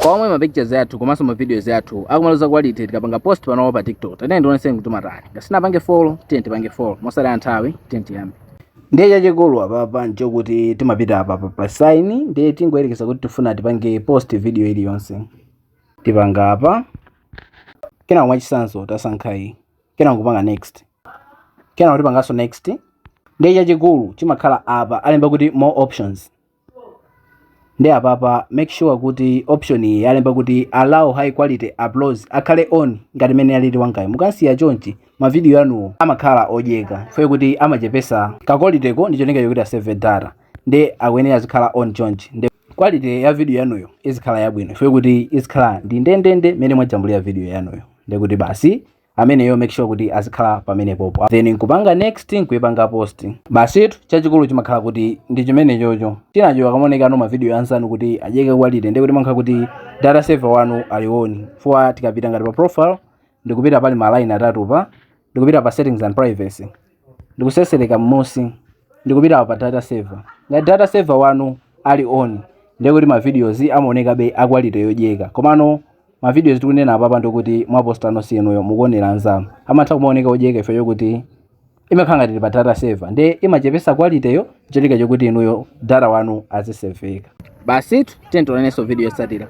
Kwa omwe ma pictures athu komanso ma videos athu akumaluza quality tikapanga post panopo pa TikTok, tatiyeni ndioneseni kuti matani. Ngati sinapange follow, tiye tipange follow. Mosataya nthawi, tiye tiyambe. Ndiye chachikulu apapa nchokuti timapita apa pa sign. Ndiye tingoyerekeza kuti tifuna tipange post video iliyonse, tipanga apa. Kenako mwachitsanzo tasankha iyi, kenako kupanga next, kenako tipanganso next. Ndiye chachikulu chimakhala apa alemba kuti more options. Ndi apapa make sure kuti option iyi alemba kuti allow high quality uploads akhale on ngati mene alili wangayo. Mukasiya chonchi, ma video anuwo amakhala odyeka chifukwa kuti amachepesa ka quality ko ndi cholinga chokuti asave data. Ndi akuyenera azikhala on chonchi, ndi quality ya video yanuyo izikhala yabwino chifukwa kuti izikhala ndi ndendende mene mwajambulira video yanuyo. Ndi kuti basi, ameneyo make sure kuti azikhala pamenepopo, then nkupanga next, nkuipanga post. Basitu, chachikulu chimakhala kuti ndi chimene chocho. Chinacho, akamaoneka ma video anzanu kuti adyeke quality, ndi kuti makhala kuti data saver wanu ali on. Fuwa tikapita ngati pa profile, ndikupita pali ma line atatu pa, ndikupita pa settings and privacy, ndikusesereka m'musi, ndikupita pa data saver. Ngati data saver wanu ali on, ndiye kuti ma videos amaonekabe a quality yodyeka. Komano ma videos tikunena apapa ndikuti mwaposta nonse inuyo, mukuonera anzanu, amatha kumaoneka odyeka ife yokuti imakhala ngati pa data saver, ndiye imachepesa quality yo cholinga chokuti inuyo data wanu aziseveka. Basitu, tiye tionanenso video yotsatira.